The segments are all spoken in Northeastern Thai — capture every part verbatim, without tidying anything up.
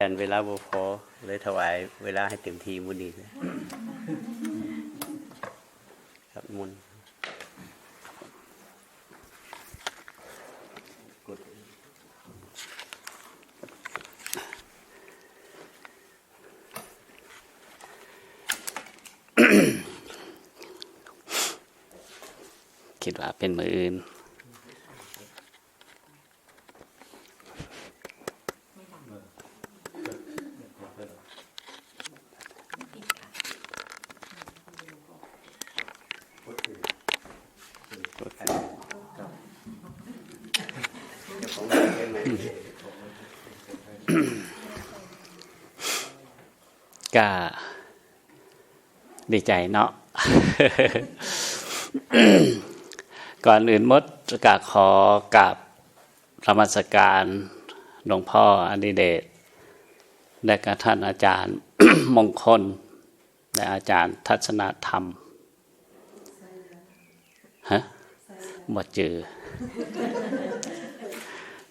อันเวลาบ่พอ เลยถวายเวลาให้เต็มที่มื้อนี้เลย ครับ มนต์ คิดว่าเป็นมื้ออื่น ก็ดีใจเนาะ ก่อนอื่นหมดก็ขอกราบนมัสการหลวงพ่ออดิเดช และก็ท่านอาจารย์ มงคล และอาจารย์ทัศนธรรม ฮะ บ่จือ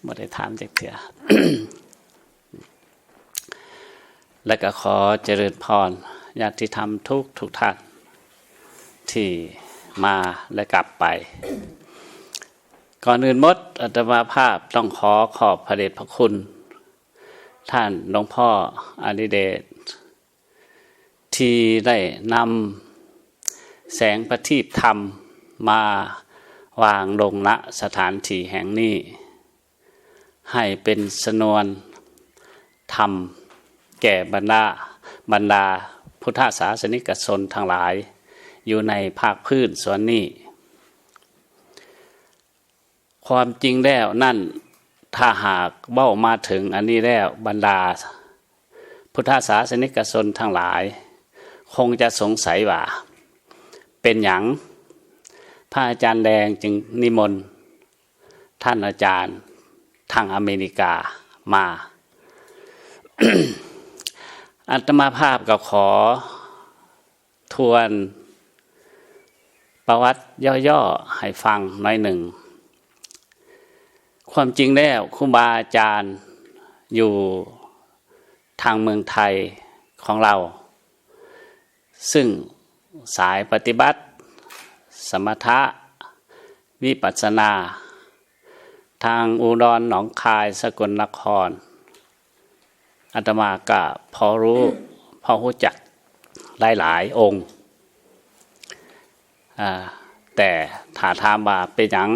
บ่ได้ถามจักเทื่อ และก็ขอเจริญพรญาติธรรมทุกทุกท่าน ที่มาและกลับไป ก่อนอื่นหมด อาตมาภาพต้องขอขอบพระเดชพระคุณ ท่านหลวงพ่ออดิเดช ที่ได้นำแสงประทีปธรรมมาวางลง ณ สถานที่แห่งนี้ ให้เป็นชนวนธรรมแก่บรรดา บรรดาพุทธศาสนิกชนทั้งหลาย อยู่ในภาคพื้นส่วนนี้ ความจริงแล้วนั่น ถ้าหากเว้ามาถึงอันนี้แล้ว บรรดาพุทธศาสนิกชนทั้งหลาย คงจะสงสัยว่า เป็นหยังพระอาจารย์แดงจึงนิมนต์ท่านอาจารย์ทางอเมริกามา อาตมาภาพก็ขอ ทวนประวัติย่อๆ ให้ฟังหน่อยหนึ่ง ความจริงแล้วครูบาอาจารย์อยู่ทางเมืองไทยของเรา ซึ่งสายปฏิบัติ สมถะ วิปัสสนา ทางอุดร หนองคาย สกลนคร อาตมาก็พอรู้ พอรู้จักหลายๆ องค์ อ่า แต่ถ้าถามว่าเป็นหยัง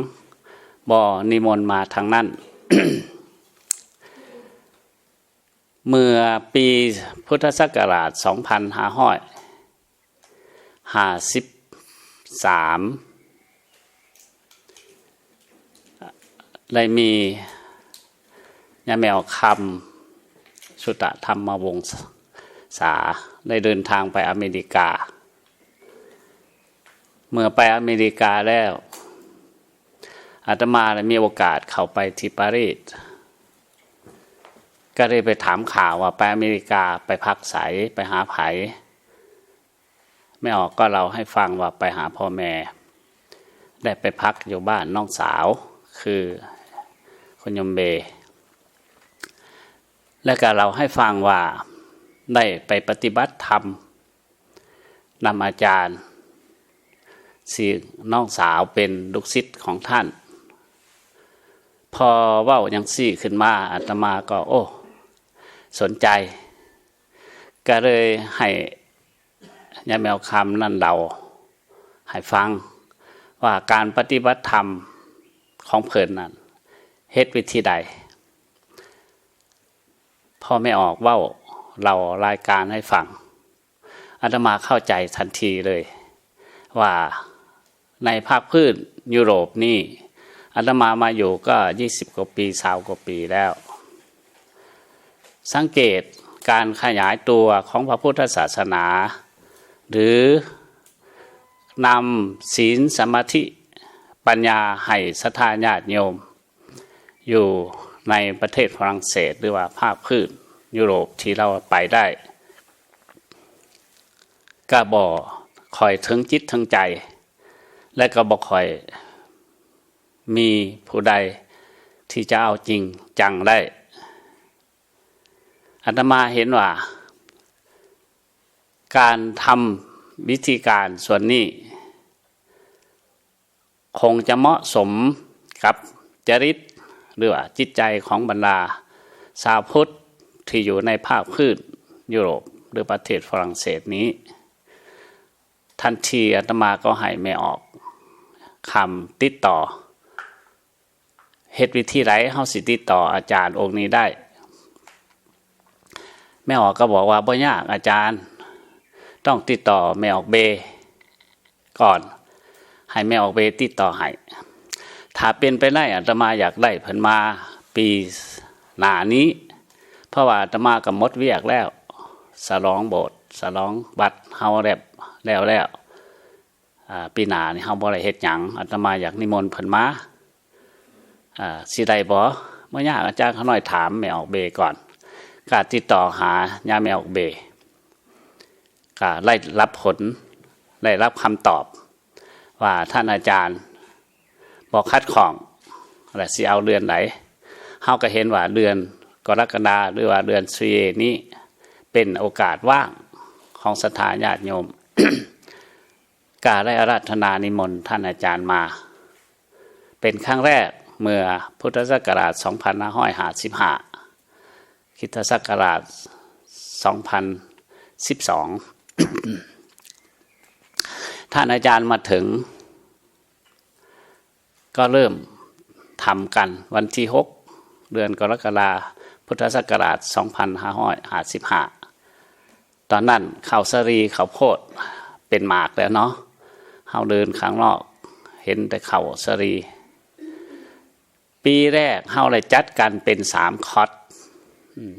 บ่นิมนต์มาทางนั้น เมื่อปีพุทธศักราช สองพันห้าร้อยห้าสิบสาม ได้มีญาแมวคำ สุตะธรรมวงศา ได้เดินทางไปอเมริกา เมื่อไปอเมริกาแล้ว อาตมาได้มีโอกาสเข้าไปที่ปารีส ก็เลยไปถามข่าวว่าไปอเมริกาไปพักไส ไปหาไผ แม่ออกก็เล่าให้ฟังว่าไปหาพ่อแม่ ได้ไปพักอยู่บ้านน้องสาว คือคุณโยมเบ และก็เล่าให้ฟังว่าได้ไปปฏิบัติธรรมนำอาจารย์ ซึ่งน้องสาวเป็นลูกศิษย์ของท่าน พอเว้าอย่างซี้ขึ้นมา อาตมาก็ โอ้ สนใจ ก็เลยให้ญาแมวคำนั่นเล่าให้ฟัง ว่าการปฏิบัติธรรมของเพิ่นนั้น เฮ็ดวิธีใด พ่อแม่ออกเว้าเล่ารายการให้ฟัง อาตมาเข้าใจทันทีเลย ว่าในภาคพื้นยุโรปนี่ อาตมามาอยู่ก็ยี่สิบกว่าปี ซาวกว่าปีแล้ว สังเกตการขยายตัวของพระพุทธศาสนา หรือนำศีลสมาธิปัญญาให้ศรัทธาญาติโยม อยู่ในประเทศฝรั่งเศส หรือว่าภาคพื้นยุโรปที่เราไปได้ ก็บ่ค่อยถึงจิตถึงใจ และก็บ่ค่อยมีผู้ใดที่จะเอาจริงจังได้ อาตมาเห็นว่า การทำวิธีการส่วนนี้ คงจะเหมาะสมกับจริตหรือว่าจิตใจของบรรดาชาวพุทธที่อยู่ในภาคพื้นยุโรปหรือประเทศฝรั่งเศสนี้ ทันทีอาตมาก็ให้แม่ออกคำติดต่อ เฮ็ดวิธีใดเฮาสิติดต่ออาจารย์องค์นี้ได้ แม่ออกก็บอกว่าบ่ยากอาจารย์ ต้องติดต่อแม่ออกเบก่อน ให้แม่ออกเบติดต่อให้ ถ้าเป็นไปได้อาตมาอยากได้เพิ่นมาปีหน้านี้ เพราะว่าอาตมาก็หมดเวียกแล้ว สลองโบสถ์สลองวัดเฮาแล้วแล้วแล้ว อ่า ปีหน้านี่เฮาบ่ได้เฮ็ดหยัง อาตมาอยากนิมนต์เพิ่นมา อ่า สิได้บ่ บ่ยาก อาจารย์ข้าน้อยถามแม่ออกเบก่อน ก็ติดต่อหาย่าแม่ออกเบ ก็ได้รับผล ได้รับคำตอบ ว่าท่านอาจารย์บ่ขัดข้อง และสิเอาเดือนใด เฮาก็เห็นว่าเดือนกรกฎาหรือว่าเดือนซีเอนี้ เป็นโอกาสว่างของศรัทธาญาติโยม ก็ได้อาราธนานิมนต์ท่านอาจารย์มา เป็นครั้งแรกเมื่อพุทธศักราช สองพันห้าร้อยห้าสิบห้า คริสตศักราช สองพันสิบสอง ท่านอาจารย์มาถึง ก็เริ่มทำกันวันที่ หก เดือนกรกฎาคม พุทธศักราช สองพันห้าร้อยห้าสิบห้า ตอนนั้นข้าวสาลีข้าวโพดเป็นหมากแล้วเนาะ เฮาเดินข้างนอก เห็นแต่ข้าวสาลี ปีแรกเฮาได้จัดกันเป็นสามคอร์ส อืม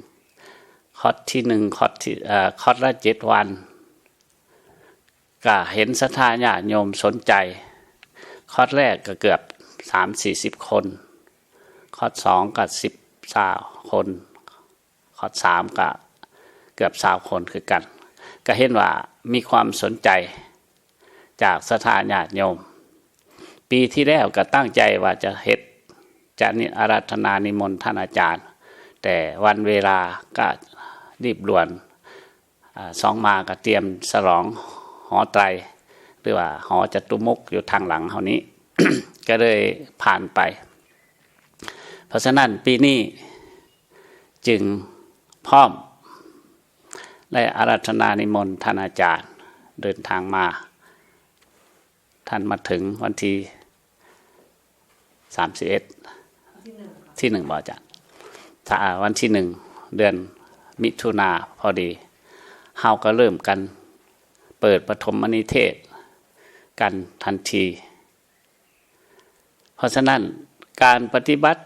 คอร์สที่หนึ่ง คอร์สที่ เอ่อ คอร์สละเจ็ดวัน ก็เห็นศรัทธาญาติโยมสนใจ คอร์สแรกก็เกือบสามสี่สิบคน คอร์สสองก็สิบซาวคน คอร์สสามก็เกือบซาวคนคือกัน ก็เห็นว่ามีความสนใจจากศรัทธาญาติโยม ปีที่แล้วก็ตั้งใจว่าจะเฮ็ด จะนิอาราธนานิมนต์ท่านอาจารย์ แต่วันเวลาก็รีบด่วน อ่า สองมาก็เตรียมสลองหอไตร หรือว่าหอจตุมุขอยู่ทางหลังเฮานี้ ก็เลยผ่านไป เพราะฉะนั้นปีนี้จึงพร้อม ได้อาราธนานิมนต์ท่านอาจารย์เดินทางมา ท่านมาถึงวันที่ สามสิบเอ็ด ที่หนึ่งบ่อาจารย์ ถ้าวันที่หนึ่ง เดือนมิถุนาพอดี เฮาก็เริ่มกันเปิดปฐมนิเทศกันทันที เพราะฉะนั้นการปฏิบัติ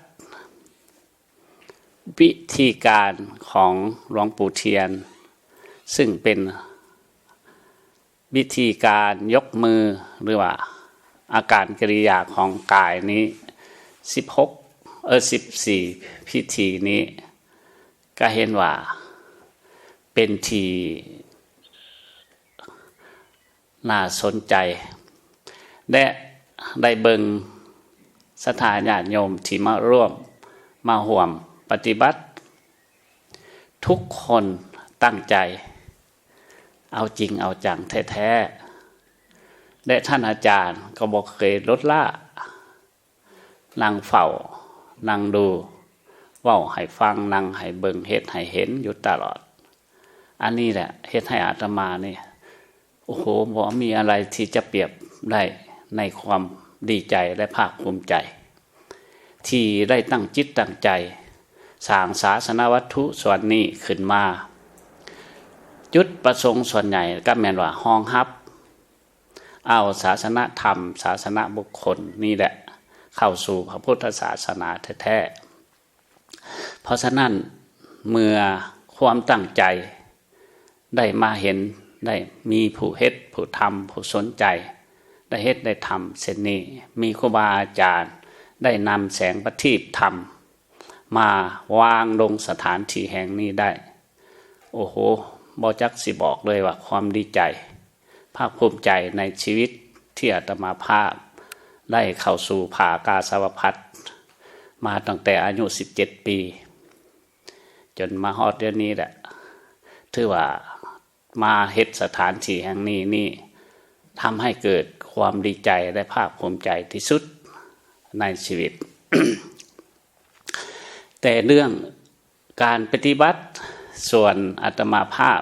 วิธีการของหลวงปู่เทียน ซึ่งเป็นวิธีการยกมือหรือว่าอาการกิริยาของกายนี้ สิบหก เออ สิบสี่ พิธีนี้ ก็เห็นว่าเป็นที่น่าสนใจ และได้เบิ่งศรัทธาญาติโยมที่มาร่วมมาร่วมปฏิบัติ ทุกคนตั้งใจ เอาจริงเอาจังแท้ๆ และท่านอาจารย์ก็บ่เคยลดละ นั่งเฝ้า นั่งดู เว้าให้ฟัง นั่งให้เบิ่ง เฮ็ดให้เห็นอยู่ตลอด อันนี้แหละเฮ็ดให้อาตมานี่ โอ้โห บ่มีอะไรที่จะเปรียบได้ในความดีใจและภาคภูมิใจ ที่ได้ตั้งจิตตั้งใจ สร้างศาสนวัตถุส่วนนี้ขึ้นมา จุดประสงค์ส่วนใหญ่ก็แม่นว่ารองรับ เอาศาสนธรรม ศาสนบุคคลนี่แหละ เข้าสู่พระพุทธศาสนาแท้ๆ เพราะฉะนั้นเมื่อความตั้งใจได้มาเห็น ได้มีผู้เฮ็ด ผู้ทำ ผู้สนใจ ได้เฮ็ดได้ทำเช่นนี้ มีครูบาอาจารย์ได้นำแสงประทีปธรรม มาวางลงสถานที่แห่งนี้ได้ โอ้โห บ่จักสิบอกเลยว่าความดีใจ ภาคภูมิใจในชีวิตที่อาตมาภาพได้เข้าสู่ผ่ากาสาวพัสตร์มาตั้งแต่อายุ สิบเจ็ด ปี จนมาฮอดเดี๋ยวนี้แหละ ถือว่ามาเฮ็ดสถานที่แห่งนี้นี่ทำให้เกิดความดีใจและภาคภูมิใจที่สุดในชีวิต แต่เรื่องการปฏิบัติส่วนอาตมาภาพ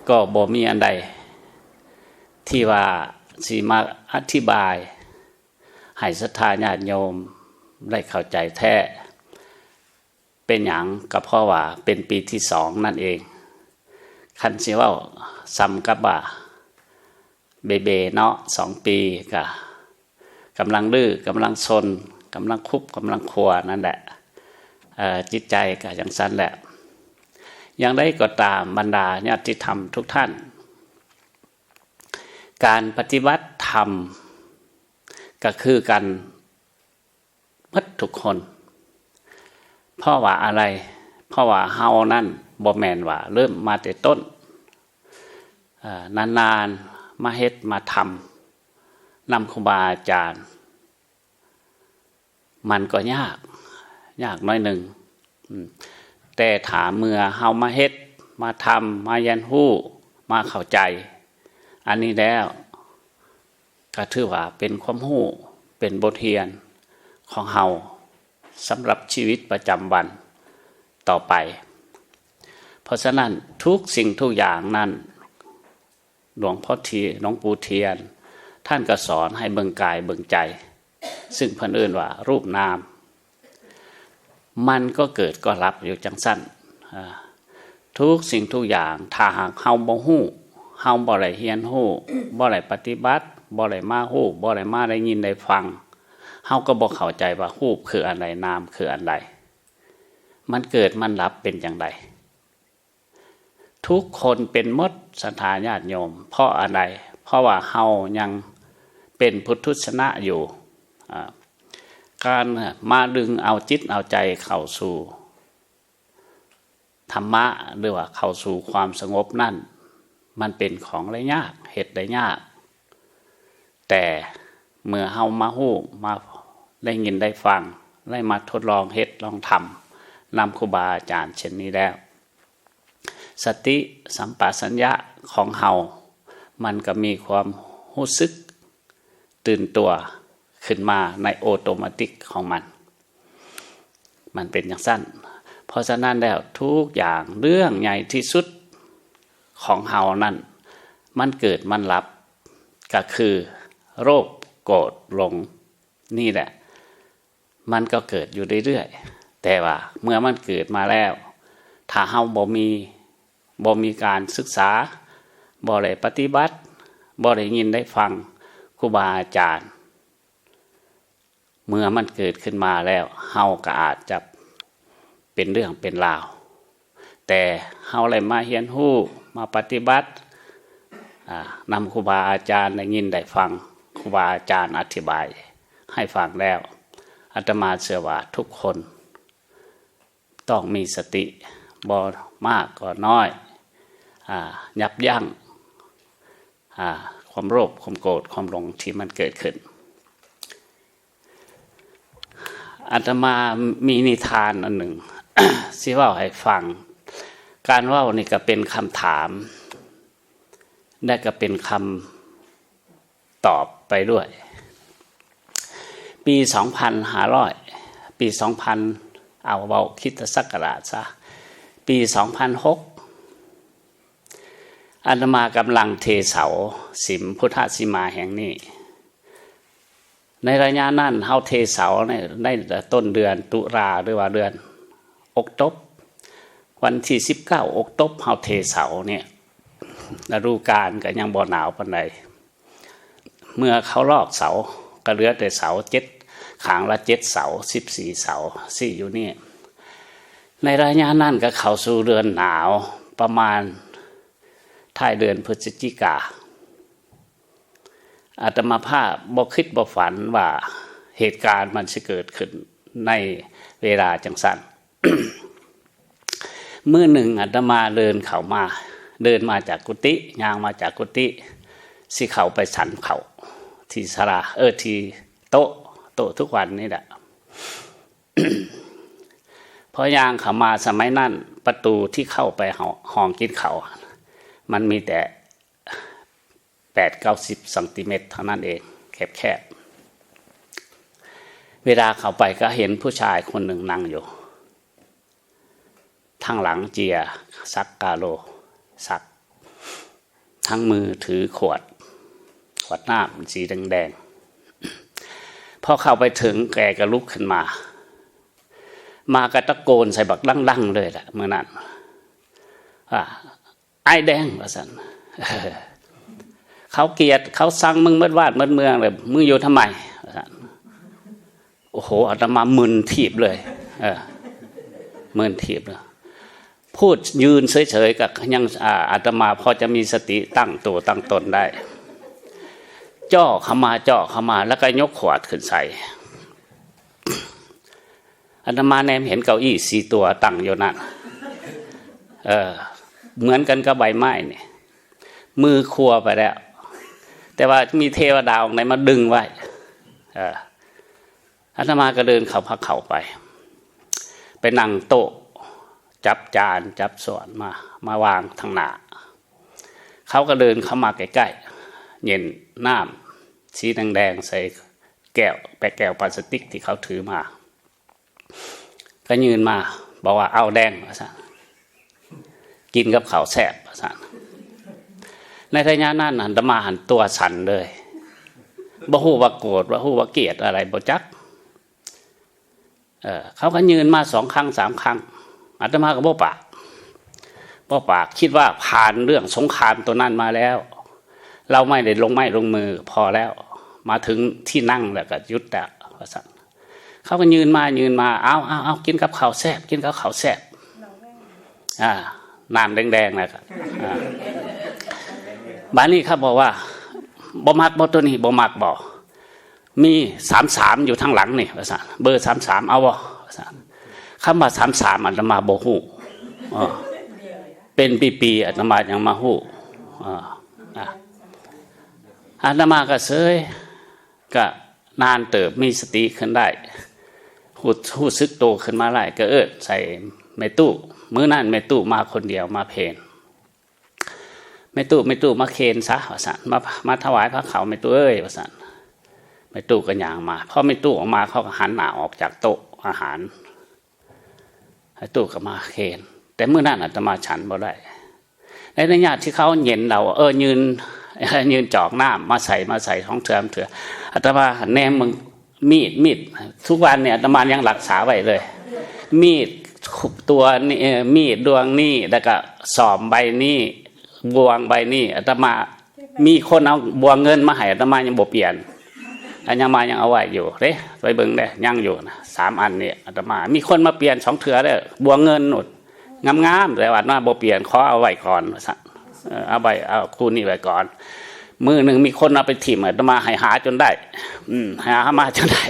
ก็บ่มีอันใด ที่ว่าสิมาอธิบายให้ศรัทธาญาติโยมได้เข้าใจแท้ เป็นหยัง ก็เพราะว่าเป็นปีที่สองนั่นเอง คันสิเว้าซ้ำกับว่า เบเบเนาะ สองปี ก็กำลังดื้อกำลังซนกำลังคุบกำลังขัวนั่นแหละ เอ่อ จิตใจก็จั่งซั้นแหละ อย่างใดก็ตามบรรดาญาติธรรมทุกท่าน การปฏิบัติธรรมก็คือกันหมดทุกคน เพราะว่าอะไร เพราะว่าเฮานั่นบ่แม่นว่าเริ่มมาแต่ต้น เอ่อ นานๆ มาเฮ็ดมาทำนำครูบาอาจารย์ มันก็ยาก ยากน้อยหนึ่ง อืม แต่ถ้าเมื่อเฮามาเฮ็ด มาทำ มาเรียนรู้ มาเข้าใจ อันนี้แล้ว ก็ถือว่าเป็นความรู้ เป็นบทเรียนของเฮาสำหรับชีวิตประจำวันต่อไป เพราะฉะนั้นทุกสิ่งทุกอย่างนั้น หลวงพ่อเทียน หลวงปู่เทียน ท่านก็สอนให้เบิ่งกายเบิ่งใจ ซึ่งเพิ่นเอิ้นว่ารูปนาม มันก็เกิดก็ดับอยู่จั่งซั้น อ่า ทุกสิ่งทุกอย่าง ถ้าหากเฮาบ่ฮู้ เฮาบ่ได้เรียนรู้ บ่ได้ปฏิบัติ บ่ได้มาฮู้ บ่ได้มาได้ยินได้ฟัง เฮาก็บ่เข้าใจว่ารูปคืออันใด นามคืออันใด มันเกิดมันดับเป็นจั่งใด ทุกคนเป็นหมด ศรัทธาญาติโยม เพราะอะไร เพราะว่าเฮายังเป็นปุถุชนอยู่ อ่า การมาดึงเอาจิตเอาใจเข้าสู่ธรรมะ หรือว่าเข้าสู่ความสงบนั่น มันเป็นของได้ยาก เฮ็ดได้ยาก แต่เมื่อเฮามาฮู้ มาได้ยินได้ฟัง ได้มาทดลองเฮ็ดลองทำนำครูบาอาจารย์เช่นนี้แล้ว สติสัมปชัญญะของเฮา มันก็มีความรู้สึกตื่นตัวขึ้นมาในอัตโนมัติของมัน มันเป็นจั่งซั้น เพราะฉะนั้นแล้วทุกอย่างเรื่องใหญ่ที่สุดของเฮานั่น มันเกิดมันดับ ก็คือโลภโกรธหลงนี่แหละ มันก็เกิดอยู่เรื่อยๆ แต่ว่าเมื่อมันเกิดมาแล้ว ถ้าเฮาบ่มี บ่มีการศึกษา บ่ได้ปฏิบัติ บ่ได้ยินได้ฟังครูบาอาจารย์ เมื่อมันเกิดขึ้นมาแล้ว เฮาก็อาจจะเป็นเรื่องเป็นราว แต่เฮาได้มาเรียนรู้ มาปฏิบัติ อ่า นำครูบาอาจารย์ได้ยินได้ฟัง ครูบาอาจารย์อธิบายให้ฟังแล้ว อาตมาเชื่อว่าทุกคนต้องมีสติ บ่มากก็น้อย อ่า ยับยั้ง อ่า ความโลภ ความโกรธ ความหลงที่มันเกิดขึ้น อาตมามีนิทานอันหนึ่ง สิเว้าให้ฟัง การเว้านี่ก็เป็นคำถาม และก็เป็นคำตอบไปด้วย ปีสองพันห้าร้อย ปีสองพัน เอาเว้าคริสตศักราชซะ ปีสองพันหก อาตมากำลังเทเสาสิมพุทธสีมาแห่งนี้ ในระยะนั้นเฮาเทเสาเนี่ย ได้แต่ต้นเดือนตุลาหรือว่าเดือนออกโตบ วันที่สิบเก้าออกโตบเฮาเทเสาเนี่ย ฤดูกาลก็ยังบ่หนาวปานใด เมื่อเขาลอกเสาก็เหลือแต่เสาเจ็ด ข้างละเจ็ดเสา สิบสี่เสา สี่อยู่นี่ ในระยะนั้นก็เข้าสู่เดือนหนาว ประมาณท้ายเดือนพฤศจิกา อาตมาภาพบ่คิดบ่ฝันว่าเหตุการณ์มันสิเกิดขึ้นในเวลาจั่งซั้น มื้อหนึ่งอาตมาเดินเข้ามา เดินมาจากกุฏิ ย่างมาจากกุฏิ สิเข้าไปฉันข้าวที่ศาลา เออ ที่โต๊ะ โต๊ะทุกวันนี่แหละ พอย่างเข้ามาสมัยนั้น ประตูที่เข้าไปห้องกินข้าว มันมีแต่แปดเก้าสิบเซนติเมตรเท่านั้นเอง แคบๆ เวลาเข้าไปก็เห็นผู้ชายคนหนึ่งนั่งอยู่ ทางหลังเจียสักกาโล สัก ทั้งมือถือขวด ขวดน้ำสีแดงๆ พอเข้าไปถึงแกก็ลุกขึ้นมา มากระตะโกนใส่บักดังๆเลยแหละเมื่อนั้น อ่า ไอ้แดง ว่าซั่น เขาเกลียดเขาซังมึงเมิดวาดเมิดเมืองเลย มึงอยู่ทำไม ว่าซั่น โอ้โห อาตมามึนถีบเลย เออ มึนถีบเลย พูดยืนเฉยๆ กับยัง อ่า อาตมาพอจะมีสติตั้งตัวตั้งตนได้ จ่อเข้ามา จ่อเข้ามา แล้วก็ยกขวดขึ้นใส่ อาตมาแนมเห็นเก้าอี้สี่ตัวตั้งอยู่นั่น เออ เหมือนกันกับใบไม้เนี่ย มือครัวไปแล้ว แต่ว่ามีเทวดาองค์ไหนมาดึงไว้ เออ อาตมาก็เดินเข้าพระเขาไป ไปนั่งโต๊ะ จับจาน จับช้อนมา มาวางทางหน้า เขาก็เดินเข้ามาใกล้ๆ เย็นน้ำสีแดงๆ ใส่แก้ว แปะแก้วพลาสติกที่เขาถือมา ก็ยื่นมา บอกว่า เอาแดง ว่าซั่น กินกับข้าวแซ่บ ว่าซั่น ในระยะนั้นอาตมาหันตัวสั่นเลย บ่ฮู้ว่าโกรธ บ่ฮู้ว่าเกลียดอะไร บ่จัก เออ เขาก็ยื่นมาสองครั้งสามครั้ง อาตมาก็บ่ปาก บ่ปาก คิดว่าผ่านเรื่องสงครามตัวนั้นมาแล้ว เราไม่ได้ลงไม้ลงมือ พอแล้ว มาถึงที่นั่งแล้วก็หยุดแล้ว ว่าซั่น เขาก็ยื่นมา ยื่นมา เอา เอา เอา กินกับข้าวแซ่บ กินกับข้าวแซ่บ อ่า น้ำแดงๆ นะ อ่า บาดนี้เขาบอกว่า บ่มักบ่ตัวนี้ บ่มักบ่ มีสามสามอยู่ทางหลังนี่ ว่าซั่น เบอร์สามสาม เอาบ่ ว่าซั่น คำว่าสามสาม อาตมาบ่ฮู้ อ่า เป็นปีๆ อาตมายังมาฮู้ อ่า อ่า อาตมาก็เซย ก็นานเติบ มีสติขึ้นได้ ฮู้ ฮู้สึกโตขึ้นมาได้ ก็เอิ้นใส่แม่ตู้ มื้อนั้นแม่ตู้มาคนเดียว มาเพล แม่ตู้ แม่ตู้ มาเพลซะ ว่าซั่น มา มาถวายพระเขา แม่ตู้เอ้ย ว่าซั่น แม่ตู้ก็ย่างมา พอแม่ตู้ออกมา เขาก็หันหน้าออกจากโต๊ะอาหาร แม่ตู้ก็มาเพล แต่มื้อนั้นอาตมาฉันบ่ได้ ในระยะที่เขาเหย็นเรา เออ ยื่น ยื่นจอกน้ำมาใส่ มาใส่สองเทื่อ สามเทื่อ อาตมาแนมมึง มีด มีด ทุกวันเนี่ยอาตมายังรักษาไว้เลย มีดตัวนี้ เอ่อ มีดดวงนี้ แล้วก็ส้อมใบนี้ บ่วงใบนี้ อาตมา มีคนเอาบ่วงเงินมาให้ อาตมายังบ่เปลี่ยน อาตมายังเอาไว้อยู่เด้ ไปเบิ่งเด้ ยังอยู่นะ สามอันเนี่ย อาตมา มีคนมาเปลี่ยนสองเทื่อเด้อ บ่วงเงินนู่น งามๆ แต่ว่าอาตมาบ่เปลี่ยน ขอเอาไว้ก่อน ว่าซั่น เออ เอาไว้ เอาคู่นี้ไว้ก่อน มื้อหนึ่งมีคนเอาไปถิ่ม อาตมาให้หาจนได้ อืม หามาจนได้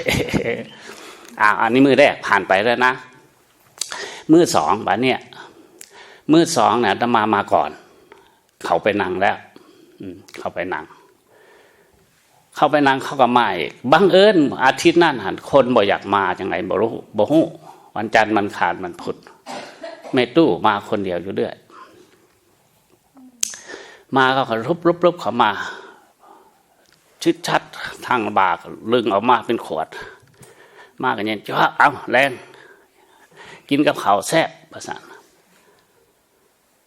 อ่า อันนี้มื้อแรกผ่านไปแล้วนะ มื้อสอง บาดเนี่ย มื้อสองเนี่ย อาตมามาก่อน เขาไปนั่งแล้ว อืม เขาไปนั่ง เขาไปนั่ง เขาก็มาอีก บังเอิญอาทิตย์นั้นหั่น คนบ่อยากมาจังได๋บ่รู้ บ่ฮู้ วันจันทร์ วันอังคาร วันพุธ แม่ตู้มาคนเดียวอยู่เรื่อย มาเขาก็รุบๆๆ เข้ามา ชึดชัด ทางบ่าก็ลึงออกมาเป็นขวด มาก็เย็น จ้า เอา แลง กินกับข้าวแซ่บ ว่าซั่น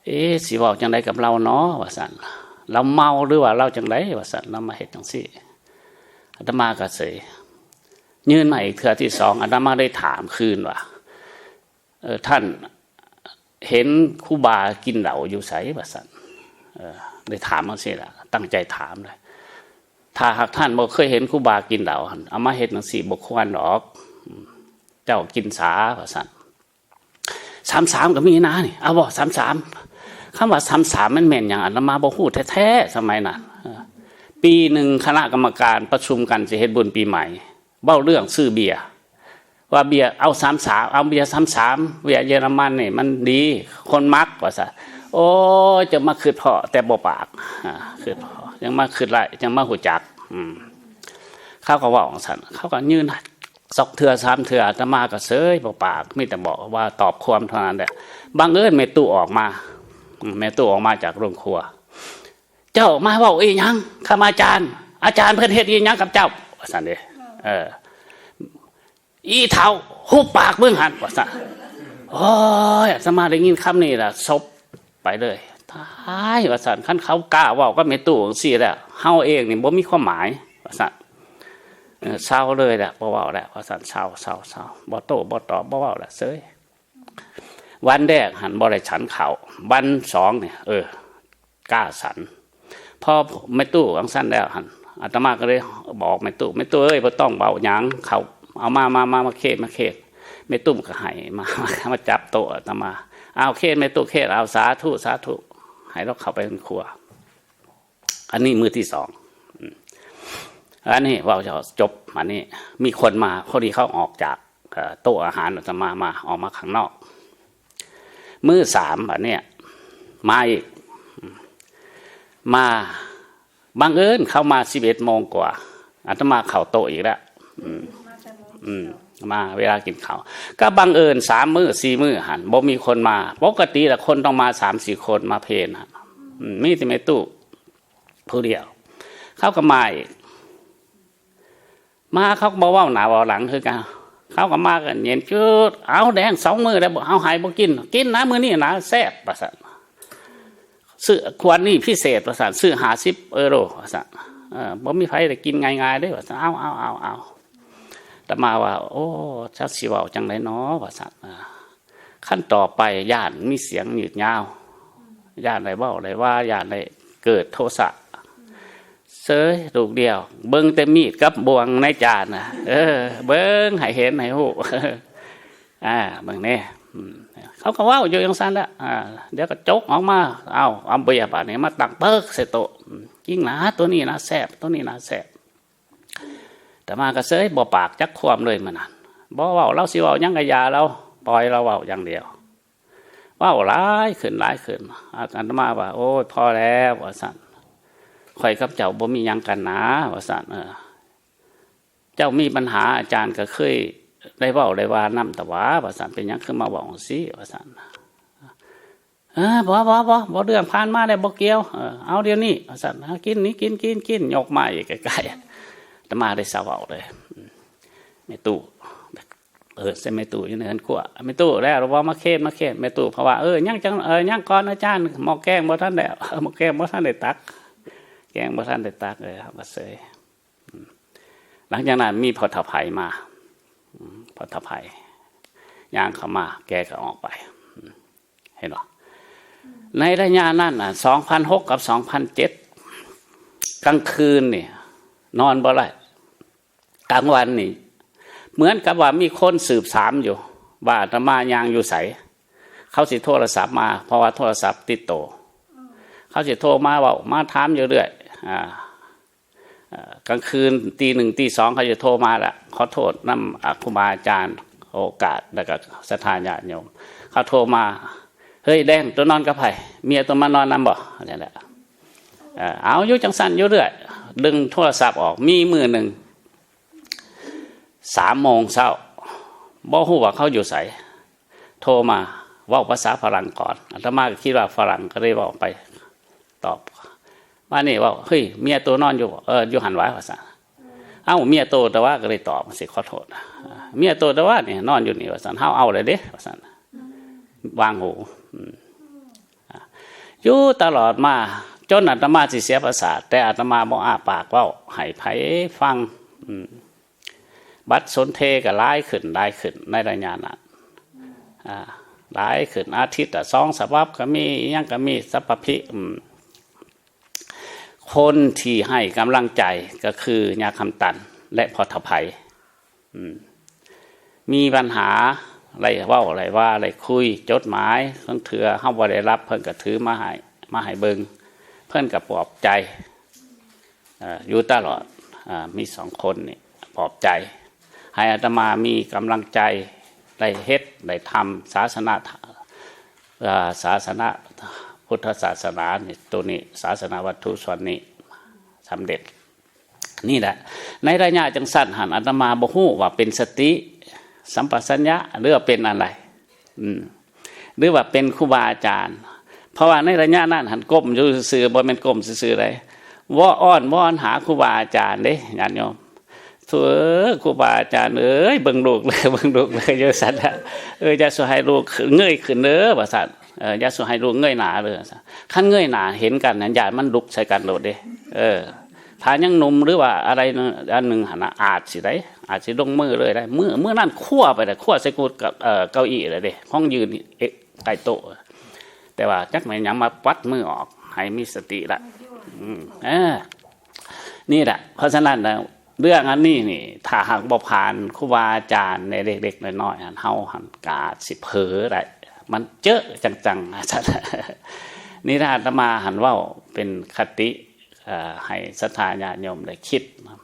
เอ๊ะ สิเว้าจังใดกับลาวน้อ ว่าซั่น ลาวเมาหรือว่าลาวจังใด ว่าซั่น ลาวมาเฮ็ดจังซี่ อาตมาก็เสย ยื่นมาอีกเทื่อที่สอง อาตมาได้ถามคืนว่า เออ ท่านเห็นครูบากินเหล้าอยู่ไส ว่าซั่น เออ ได้ถามจังซี่ล่ะ ตั้งใจถามเลย ถ้าหากท่านบ่เคยเห็นครูบากินเหล้าหั่น เอามาเฮ็ดจังซี่บ่ควรดอก อืม เจ้ากินสา ว่าซั่น สามสาม ก็มีนะนี่ เอาบ่ สามสาม คำว่า สามสาม มันแม่นหยัง อาตมาบ่ฮู้แท้ๆ สมัยนั้น เออ ปีหนึ่งคณะกรรมการประชุมกันสิเฮ็ดบุญปีใหม่ เว้าเรื่องซื้อเบียร์ ว่าเบียร์ เอา สามสาม เอาเบียร์ สามสาม เบียร์เยอรมันนี่มันดี คนมัก ว่าซั่น โอ้ย จะมาคิดพ้อ แต่บ่ปาก อ่า คิดพ้อ ยังมาคิดได้ ยังมาฮู้จัก อืม เขาก็เว้าจังซั่น เขาก็ยื่น สองเทื่อสามเทื่อ อาตมาก็เสยบ่ปาก มีแต่บอกว่าตอบความเท่านั้นแหละ บังเอิญแม่ตู้ออกมา อืม แม่ตู้ออกมาจากโรงครัว "เจ้ามาเว้าอีหยังกับอาจารย์ อาจารย์เพิ่นเฮ็ดอีหยังกับเจ้า" ว่าซั่นเด้ เออ "อีเฒ่า หุบปากมึงหั่น" ว่าซั่น โอ้ย อาตมาได้ยินคำนี้ล่ะ สบไปเลย "ตาย" ว่าซั่น "คันเขากล้าเว้ากับแม่ตู้จั่งซี้แล้ว เฮาเองนี่บ่มีความหมาย" ว่าซั่น เออ เซาเลยแหละ บ่เว้าแล้ว ว่าซั่น เซา เซา เซา บ่โต้ บ่ตอบ บ่เว้าแล้ว เสย วันแรกหั่นบ่ได้ฉันข้าว วันสองเนี่ย เออ กล้าฉัน พอแม่ตู้จั่งซั่นแล้วหั่น อาตมาก็เลยบอกแม่ตู้ "แม่ตู้เอ้ย บ่ต้องเว้าหยัง ข้าวเอามา มา มา มาเขต มาเขต" แม่ตู้ก็ให้มา มาจับโต๊ะอาตมา "เอาเขต แม่ตู้เขต เอา สาธุ สาธุ" ให้ลาวเข้าไปในครัว อันนี้มื้อที่สอง อืม อันนี้เว้าจบ อันนี้มีคนมา พอดีเขาออกจาก เอ่อ โต๊ะอาหารอาตมา มา ออกมาข้างนอก มื้อสาม อันเนี้ย มาอีก อืม มา บังเอิญเขามาสิบเอ็ดโมงกว่า อาตมาเข้าโต๊ะอีกแล้ว อืม อืม มาเวลากินข้าว ก็บังเอิญสามมื้อสี่มื้อหั่น บ่มีคนมา ปกติละคนต้องมาสามสี่คนมาเพลหั่น อืม มีแต่แม่ตู้ผู้เดียว เขาก็มาอีก มาเขาก็บ่เว้าหน้าเว้าหลังคือกัน เขาก็มากันเย็นจืด "เอาแดงสองมื้อแล้วบ่ เอาให้บ่กิน กินนะมื้อนี้นะ แซ่บ" ว่าซั่น "ซื้อขวดนี้พิเศษ" ว่าซั่น "ซื้อห้าสิบเอโร" ว่าซั่น "เออ บ่มีไผได้กินง่ายๆเด้" ว่าซั่น "เอา เอา เอา เอา" อาตมาว่า "โอ้ จักสิเว้าจั่งใดน้อ" ว่าซั่น เออ คันต่อไปย้านมีเสียงยืดยาว ย้านได้เว้าได้ว่า ย้านได้เกิดโทสะ เสยลูกเดียว เบิ่งแต่มีดกับบ่วงในจานน่ะ เออ เบิ่งให้เห็นให้ฮู้ อ่า เบิ่งแน่ อืม เขาก็เว้าอยู่จั่งซั่นแหละ อ่า เดี๋ยวก็จกออกมา เอา เอาเบียร์บาดนี้มาตั้งเปิ๊กใส่โต๊ะ อืม "จริงนะ ตัวนี้นะแซ่บ ตัวนี้นะแซ่บ" อาตมาก็เสยบ่ปากจักความเลยมื้อนั้น บ่เว้า ลาวสิเว้าหยังก็อย่าลาว ปล่อยลาวเว้าอย่างเดียว เว้าหลายขึ้นหลายขึ้น อาตมาว่า "โอ้ย พอแล้ว" ว่าซั่น "ข้อยกับเจ้าบ่มีหยังกันนะ" ว่าซั่น เออ "เจ้ามีปัญหา อาจารย์ก็เคยได้เว้าได้ว่านำตะหวา" ว่าซั่น "เป็นหยังคือมาเว้าจั่งซี้" ว่าซั่น "เออ บ่ บ่ บ่ บ่ เรื่องผ่านมาแล้วบ่เกี่ยว เออ เอาเดี๋ยวนี้" ว่าซั่น "หากินนี่ กิน กิน กิน" ยกมาอีกใกล้ๆ อาตมาได้เซาเว้าเลย อืม แม่ตู้ เออ ใส่แม่ตู้อยู่ในเฮือนครัว "แม่ตู้ แล้วบ่ มาเขต มาเขต" แม่ตู้เพราะว่า "เออ ยังจั่ง เออ ยังก่อนอาจารย์ หม้อแกงบ่ทันแล้ว หม้อแกงบ่ทันได้ตัก แกงบ่ทันได้ตัก" เออ เอามาเสย อืม หลังจากนั้นมีพ่อเฒ่าไผมา อืม พ่อเฒ่าไผย่างเข้ามา แกก็ออกไป อืม เห็นบ่ ในระยะนั้นน่ะ สองพันหกกับสองพันเจ็ด กลางคืนนี่ นอนบ่ได้ กลางวันนี่ เหมือนกับว่ามีคนสืบถามอยู่ ว่าอาตมาย่างอยู่ไส เขาสิโทรศัพท์มา เพราะว่าโทรศัพท์ติดโต เขาสิโทรมาเว้า มาถามอยู่เรื่อย อ่า เอ่อ กลางคืนตีหนึ่งตีสองเขาจะโทรมาละ ขอโทษนำ อ่า ครูบาอาจารย์ โอกาส แล้วก็ศรัทธาญาติโยม เขาโทรมา "เฮ้ย แดง ตัวนอนกับไผ เมียตัวนมานอนนำบ่" นี่แหละ เอ่อ เอาอยู่จั่งซั่นอยู่เรื่อย ดึงโทรศัพท์ออก มีมื้อหนึ่ง สามโมงเช้า บ่ฮู้ว่าเขาอยู่ไส โทรมา เว้าภาษาฝรั่งก่อน อาตมาก็คิดว่าฝรั่ง ก็เลยเว้าไป ตอบ มานี่เว้า "เฮ้ย เมียตัวนอนอยู่บ่" "เออ อยู่หั่นหวา" ว่าซั่น "เอ้า เมียโตแต่ว่า" ก็เลยตอบสิ "ขอโทษ เมียโตแต่ว่านี่นอนอยู่นี่" ว่าซั่น "เฮาเอาเลยเด้" ว่าซั่น วางหู อืม อ่ะ อยู่ตลอดมา จนอาตมาสิเสียประสาท แต่อาตมาบ่อ้าปากเว้าให้ไผฟัง อืม บัตรสนเทก็หลายขึ้น หลายขึ้นในระยะนั้น อ่า หลายขึ้น อาทิตย์ละสองฉบับก็มี อิหยังก็มี สัพพะพิ อืม คนที่ให้กำลังใจก็คือย่าคำตัน และพ่อเฒ่าไผ อืม มีปัญหา ได้เว้า ได้ว่า ได้คุย จดหมาย ลางเทื่อเฮาบ่ได้รับ เพิ่นก็ถือมาให้ มาให้เบิ่ง เพิ่นก็ปลอบใจ เอ่อ อยู่ตลอด อ่า มีสองคนนี่ปลอบใจ ให้อาตมามีกำลังใจ ได้เฮ็ด ได้ทำศาสนา อ่า ศาสนา พุทธศาสนานี่ ตัวนี้ ศาสนาวัตถุส่วนนี้สำเร็จ นี่แหละ ในระยะจังซั่นหั่น อาตมาบ่ฮู้ว่าเป็นสติสัมปชัญญะ หรือว่าเป็นอะไร อืม หรือว่าเป็นครูบาอาจารย์ เพราะว่าในระยะนั้นหั่นก้มอยู่ซื่อๆ บ่แม่นก้มซื่อๆ ใด ว่าอ้อนวอนหาครูบาอาจารย์เด้ ญาติโยม "โธ่ ครูบาอาจารย์เอ้ย เบิ่งลูกเลย เบิ่งลูกเลย" จังซั่นละ "เออ อย่าสู่ให้ลูกเงยขึ้นเด้อ" ว่าซั่น "เออ อย่าสู่ให้ลูกเงยหน้าเด้อ" ว่าซั่น คันเงยหน้าเห็นกันน่ะ ย้านมันลุกใส่กันโลดเด้ เออ ถ้ายังหนุ่มหรือว่าอะไรอันหนึ่งหั่นน่ะ อาจสิได้ อาจสิลงมือเลยได้ มื้อ มื้อนั้นคว่ำไปเลย คว่ำใส่กูดกับ เอ่อ เก้าอี้เลยเด้ ของยืน เอ๊ะ ใกล้โต๊ะ แต่ว่าจักแม่นหยังมาปัดมือออก ให้มีสติละ อืม เออ นี่แหละ เพราะฉะนั้นนะ เรื่องอันนี้นี่ ถ้าหากบ่ผ่านครูบาอาจารย์ในเล็กๆ น้อยๆ หั่น เฮาหั่นกาสิเผลอได้ มันเจอจังๆ อาจารย์ นี่ถ้าอาตมาหั่นเว้าเป็นคติ เอ่อ ให้ศรัทธาญาติโยมได้คิดนะ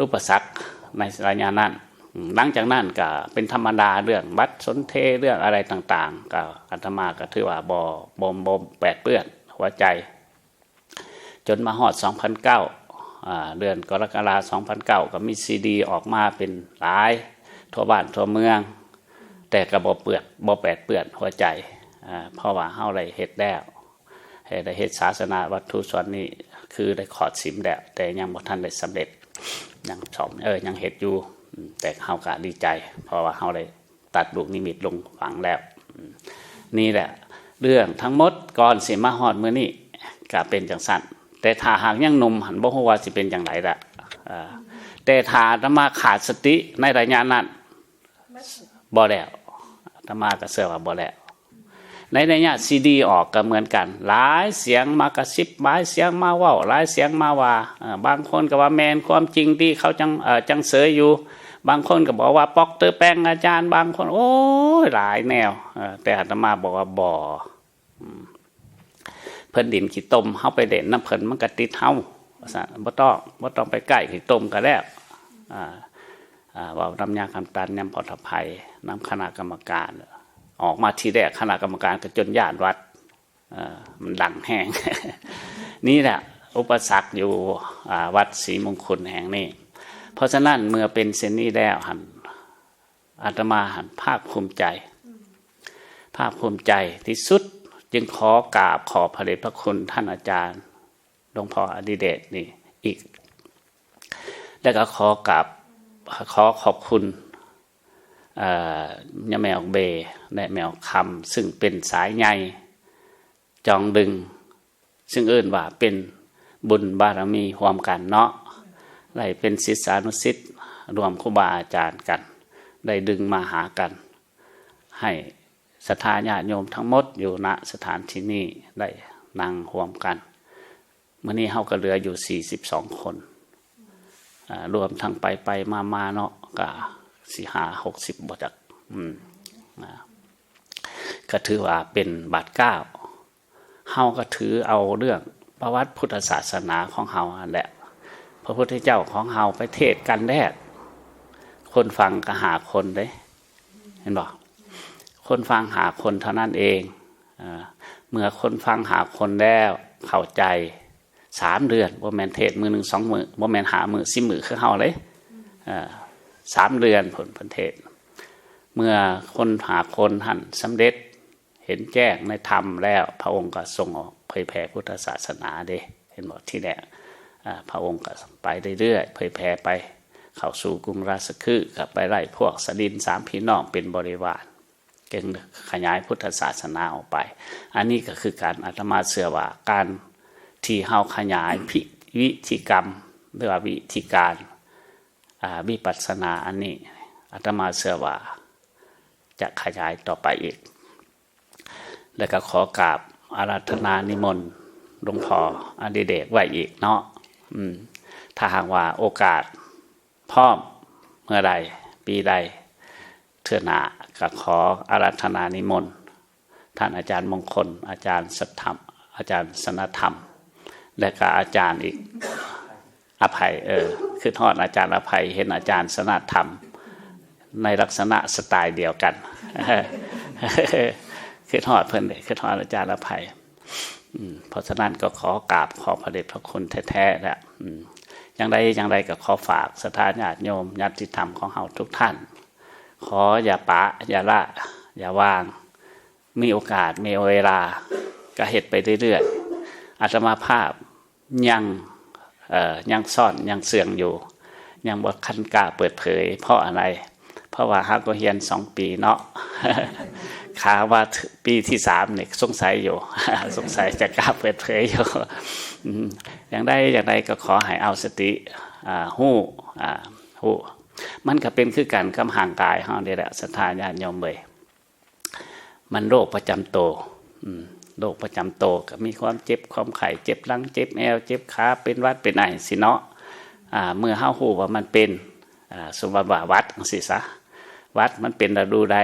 อุปสรรคในระยะนั้น อืม หลังจากนั้นก็เป็นธรรมดา เรื่องบัตรสนเท เรื่องอะไรต่างๆ ก็อาตมาก็ถือว่าบ่ บ่ บ่แปดเปื้อนหัวใจ จนมาฮอด สองพันเก้า อ่า เดือนกรกฎาคม สองพันเก้า ก็มีซีดีออกมาเป็นหลาย ทั่วบ้านทั่วเมือง แต่ก็บ่เปื้อน บ่แปดเปื้อนหัวใจ อ่า เพราะว่าเฮาได้เฮ็ดแล้ว ให้ได้เฮ็ดศาสนาวัตถุส่วนนี้ คือได้ขอดศีลแล้ว แต่ยังบ่ทันได้สำเร็จ ยังสอบ เออ ยังเฮ็ดอยู่ อืม แต่เฮาก็ดีใจ เพราะว่าเฮาได้ตัดลูกนิมิตลงฝังแล้ว อืม นี่แหละ เรื่องทั้งหมดก่อนสิมาฮอดมื้อนี้ก็เป็นจังซั่น แต่ถ้าหากยังหนุ่มหั่น บ่ฮู้ว่าสิเป็นจังไดละ อ่า แต่ถ้าอาตมาขาดสติในระยะนั้น บ่แล้ว อาตมาก็เชื่อว่าบ่แล้ว ในระยะซีดีออกก็เหมือนกัน หลายเสียงมากระซิบ หลายเสียงมาเว้า หลายเสียงมาว่า เอ่อ บางคนก็ว่าแม่นความจริงที่เขาจัง เอ่อ จังเสยอยู่ บางคนก็บอกว่าป๊อกเตอร์แปลงอาจารย์ บางคน โอ้ย หลายแนว เอ่อ แต่อาตมาบอกว่าบ่ อืม เพิ่นดินขี้ตม เฮาไปเล่นนำเพิ่นมันก็ติดเฮา ว่าซั่น บ่ต้อง บ่ต้องไปใกล้ขี้ตมก็แล้ว อ่า อ่า เว้านำย่าคำตัน นำพ่อเฒ่าไพ นำคณะกรรมการ ออกมาทีแรกคณะกรรมการก็จนย้านวัด เอ่อ มันดังแฮง นี่แหละอุปสรรคอยู่ อ่า วัดศรีมงคลแห่งนี้ เพราะฉะนั้นเมื่อเป็นเช่นนี้แล้วหั่น อาตมาหั่นภาคภูมิใจ ภาคภูมิใจที่สุด จึงขอกราบขอบพระเดชพระคุณท่านอาจารย์หลวงพ่ออดิเดชนี่อีก และก็ขอกราบ ขอขอบคุณ เอ่อ ย่าแม่ออกเบ และแม่ออกคำ ซึ่งเป็นสายใยจองดึง ซึ่งเอิ้นว่าเป็นบุญบารมีร่วมกันเนาะ ได้เป็นศิษยานุศิษย์ร่วมครูบาอาจารย์กัน ได้ดึงมาหากัน ให้ศรัทธาญาติโยมทั้งหมดอยู่ ณ สถานที่นี้ได้นั่งร่วมกัน มื้อนี้เฮาก็เหลืออยู่ สี่สิบสอง คน อ่า รวมทั้งไปไปมามาเนาะ ก็สิห้าหกสิบบ่จัก อืม นะ ก็ถือว่าเป็นบาทเก้า เฮาก็ถือเอาเรื่องประวัติพุทธศาสนาของเฮานั่นแหละ พระพุทธเจ้าของเฮาไปเทศน์กันแรก คนฟังก็ห้าคนเด้ เห็นบ่ คนฟังห้าคนเท่านั้นเอง อ่า เมื่อคนฟังห้าคนแล้วเข้าใจ สามเดือน บ่แม่นเทศน์มื้อหนึ่งสองมื้อ บ่แม่นห้ามื้อสิบมื้อคือเฮาเด้ อ่า สามเดือนพุ้นเพิ่นเทศน์ เมื่อคนห้าคนหั่นสำเร็จ เห็นแจ้งในธรรมแล้ว พระองค์ก็ทรงออกเผยแผ่พุทธศาสนาเด้ เห็นบ่ ทีแรก อ่า พระองค์ก็ไปเรื่อยๆ เผยแผ่ไป เข้าสู่กรุงราชคฤห์ ก็ไปได้พวกสดินสามพี่น้องเป็นบริวาร จึงขยายพุทธศาสนาออกไป อันนี้ก็คือการ อาตมาเชื่อว่าการที่เฮาขยายพิ วิธีกรรม หรือว่าวิธีการ อ่า วิปัสสนาอันนี้ อาตมาเชื่อว่าจะขยายต่อไปอีก แล้วก็ขอกราบอาราธนานิมนต์หลวงพ่ออดิเดกไว้อีกเนาะ อืม ถ้าหากว่าโอกาสพร้อมเมื่อใด ปีใด เทื่อหน้าก็ขออาราธนานิมนต์ ท่านอาจารย์มงคล อาจารย์สัทธรรม อาจารย์สนธรรม และก็อาจารย์อีก อภัย เออ คิดฮอดอาจารย์อภัย เห็นอาจารย์สนธรรม ในลักษณะสไตล์เดียวกัน คิดฮอดเพิ่นเด้ คิดฮอดอาจารย์อภัย อืม เพราะฉะนั้นก็ขอกราบขอบพระเดชพระคุณแท้ๆ แหละ อืม อย่างใดอย่างใดก็ขอฝากศรัทธาญาติโยมญาติธรรมของเฮาทุกท่าน ขออย่าปะอย่าละอย่าวาง มีโอกาสมีเวลาก็เฮ็ดไปเรื่อยๆ อาตมาภาพยังเอ่อยังซ่อนยังเสื่องอยู่ ยังบ่คันกล้าเปิดเผย เพราะอะไร เพราะว่าหากก็เฮียนสองปีเนาะ ขาว่าปีที่สามเนี่ยสงสัยอยู่ สงสัยจะกล้าเปิดเผยอยู่ อืม อย่างใดอย่างใดก็ขอให้เอาสติ อ่า ฮู้ อ่า ฮู้ มันก็เป็นคือกันกับร่างกายเฮานี่แหละ ศรัทธาญาติโยมเอ้ย มันโรคประจำตัว อืม โรคประจำตัวก็มีความเจ็บความไข้ เจ็บหลัง เจ็บแอว เจ็บขา เป็นหวัด เป็นไอสิเนาะ อ่า เมื่อเฮาฮู้ว่ามันเป็น อ่า สมมติว่าหวัดจังซี่ซะ หวัดมันเป็นฤดูใด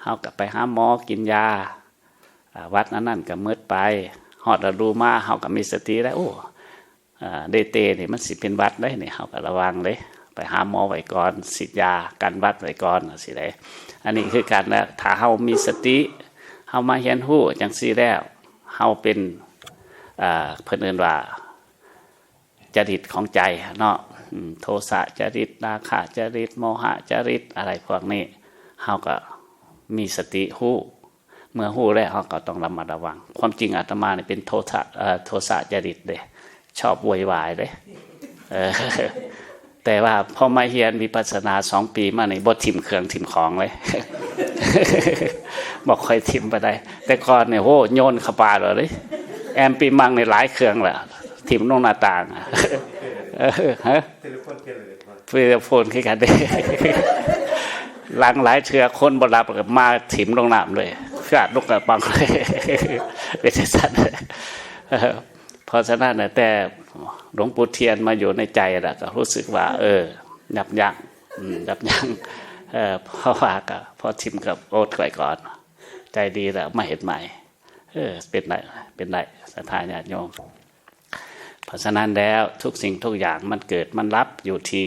เฮาก็ไปหาหมอกินยา อ่า หวัดอันนั้นก็หมดไป ฮอดฤดูมา เฮาก็มีสติแล้ว โอ้ อ่า เดเตนี่มันสิเป็นหวัดเด้นี่ เฮาก็ระวังเด้ ไปหาหมอไว้ก่อน ฉีดยากันหวัดไว้ก่อน จังซี้เด้ อันนี้คือกันแล้ว ถ้าเฮามีสติ เฮามาเรียนรู้จังซี้แล้ว เฮาเป็น อ่า เพิ่นเอิ้นว่า จริตของใจเนาะ อืม โทสะจริต ราคะจริต โมหะจริต อะไรพวกนี้ เฮาก็มีสติฮู้ เมื่อฮู้แล้วเฮาก็ต้องระมัดระวัง ความจริงอาตมานี่เป็นโทสะ เอ่อ โทสะจริตเด้ ชอบโวยวายเด้ เออ แต่ว่าพอมาเรียนวิปัสสนาสองปีมานี่ บ่ถิ่มเครื่องถิ่มของเลย บ่ค่อยถิ่มปานใด แต่ก่อนเนี่ย โห โยนเข้าป่าเลย แอมปีมังนี่หลายเครื่องแหละ ถิ่มลงหน้าต่าง เออ ฮะ เทเลโฟนเปลี่ยนเลย เทเลโฟนคือกันเด้ หลังหลายเทื่อคนบ่หลับก็มาถิ่มลงน้ำเลย ฟาดลงกระป๋องเลย เป็นจังซั่น เออ เพราะฉะนั้นน่ะ แต่หลวงปู่เทียนมาอยู่ในใจแล้วก็รู้สึกว่า เออ ยับยั้ง อืม ยับยั้ง เออ เพราะว่าก็ พอถิ่มก็อดไว้ก่อน ใจดีแล้วมาเฮ็ดใหม่ เออ เป็นได้ เป็นได้ ศรัทธาญาติโยม เพราะฉะนั้นแล้วทุกสิ่งทุกอย่างมันเกิดมันดับอยู่ที่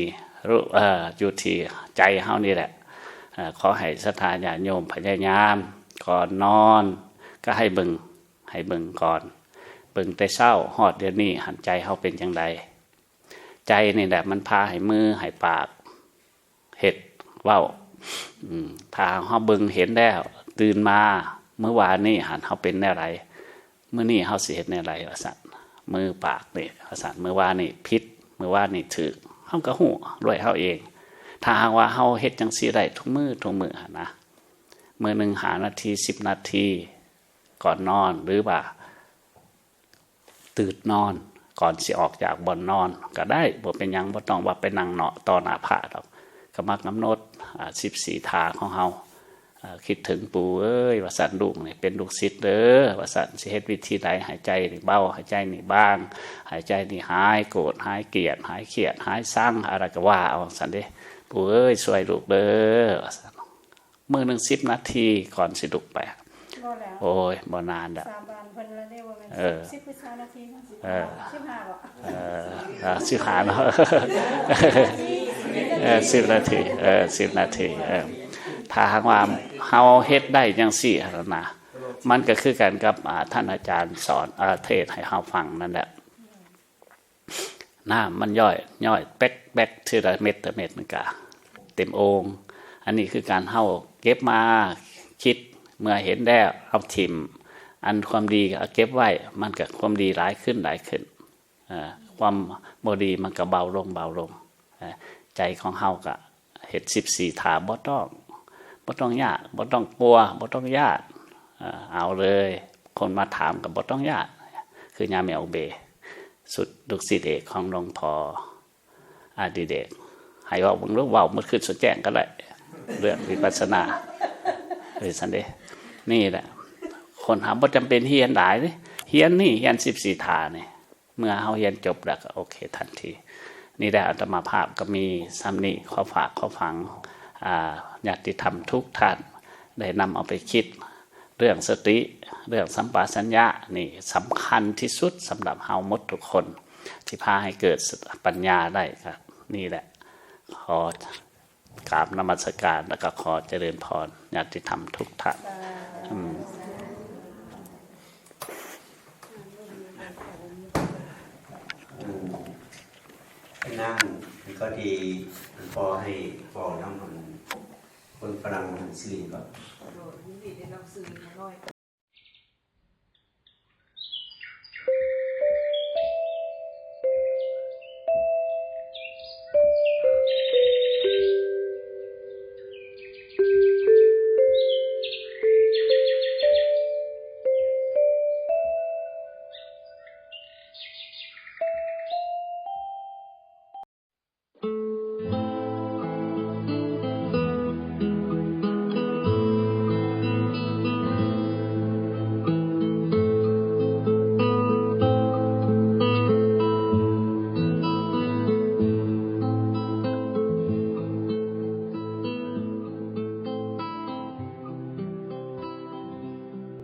รู้ เอ่อ อยู่ที่ใจเฮานี่แหละ เอ่อ ขอให้ศรัทธาญาติโยมพยายาม ก่อนนอนก็ให้เบิ่ง ให้เบิ่งก่อน เบิ่งแต่เช้าฮอดเดี๋ยวนี้ หันใจเฮาเป็นจั่งใด ใจนี่แหละมันพาให้มือให้ปาก เฮ็ด เว้า อืม ถ้าเฮาเบิ่งเห็นแล้ว ตื่นมา มื้อวานนี้หันเฮาเป็นแนวใด มื้อนี้เฮาสิเฮ็ดแนวใด ว่าซั่น มือปากนี่ ว่าซั่น มื้อวานนี้ผิด มื้อวานนี้ถูก เฮาก็ฮู้ด้วยเฮาเอง ถ้าหากว่าเฮาเฮ็ดจั่งซี้ได้ทุกมื้อ ทุกมื้อหั้นนะ มื้อหนึ่งห้านาที สิบนาที ก่อนนอน หรือว่า ตื่นนอนก่อนสิออกจากบ่อนนอนก็ได้ บ่เป็นหยัง บ่ต้องว่าไปนั่งเนาะต่อหน้าพระดอก ก็มากำหนด อ่า สิบสี่ท่าของเฮา อ่า คิดถึงปู่เอ้ย ว่าซั่น ลูกนี่เป็นลูกศิษย์เด้อ ว่าซั่น สิเฮ็ดวิธีใดให้ใจนี่เบา ให้ใจนี่บาง ให้ใจนี่หายโกรธ หายเกลียด หายเครียด หายซัง อะไรก็ว่าเอา ว่าซั่นเด้ ปู่เอ้ย ช่วยลูกเด้อ ว่าซั่น มื้อหนึ่งสิบนาทีก่อนสิลุกไป บ่แล้ว โอ้ย บ่นานดอก สาบานเพิ่นแล้วเด้ ว่าแม่น เออ สิบ สิบหรือซาวนาที เออ สิบห้าบ่ เออ เออ สิบห้าเนาะ เออ สิบนาที เออ สิบนาที เออ ถ้าหากว่าเฮาเฮ็ดได้จั่งซี้หั้นนะ มันก็คือกันกับ อ่า ท่านอาจารย์สอน อ่า เทศน์ให้เฮาฟังนั่นแหละ น้ำมันย่อย ย่อยแป๊กแป๊กทีละเม็ดละเม็ดมันก็เต็มโอ่ง อันนี้คือการเฮาเก็บมาคิด เมื่อเห็นแล้วเอาถิ่ม อันความดีเอาเก็บไว้ มันก็ความดีหลายขึ้นหลายขึ้น เอ่อ ความบ่ดีมันก็เบาลงเบาลง เอ่อ ใจของเฮาก็ เฮ็ดสิบสี่ท่า บ่ต้อง บ่ต้องยาก บ่ต้องกลัว บ่ต้องย้าน เอ่อ เอาเลย คนมาถามก็บ่ต้องย้าน คือยาแมวเบ สุดลูกศิษย์เอกของหลวงพ่ออดิเรก ให้เว้าเบิ่งลูก เว้ามื้อคืนสุดแจ้งก็ได้ เรื่องวิปัสสนา เป็นซั่นเด้ นี่แหละ คนหาบ่จำเป็นเฮียนหลายเด้ เฮียนนี่ เฮียนสิบสี่ท่านี่ เมื่อเฮาเฮียนจบแล้วก็โอเคทันที นี่แหละอาตมาภาพก็มีส่ำนี้ ขอฝากขอฝัง อ่า ญาติธรรมทุกท่าน ได้นำเอาไปคิด เรื่องสติ เรื่องสัมปชัญญะ นี่สำคัญที่สุดสำหรับเฮาหมดทุกคน ที่พาให้เกิดปัญญาได้ครับ นี่แหละ ขอ กราบนมัสการ แล้วก็ขอเจริญพรญาติธรรมทุกท่าน อืม อืม ก็ดี มันพอให้พอน้ำมัน คนฝรั่งมันซื้อก็ โดยยินดีได้รับซื้อมาหน่อย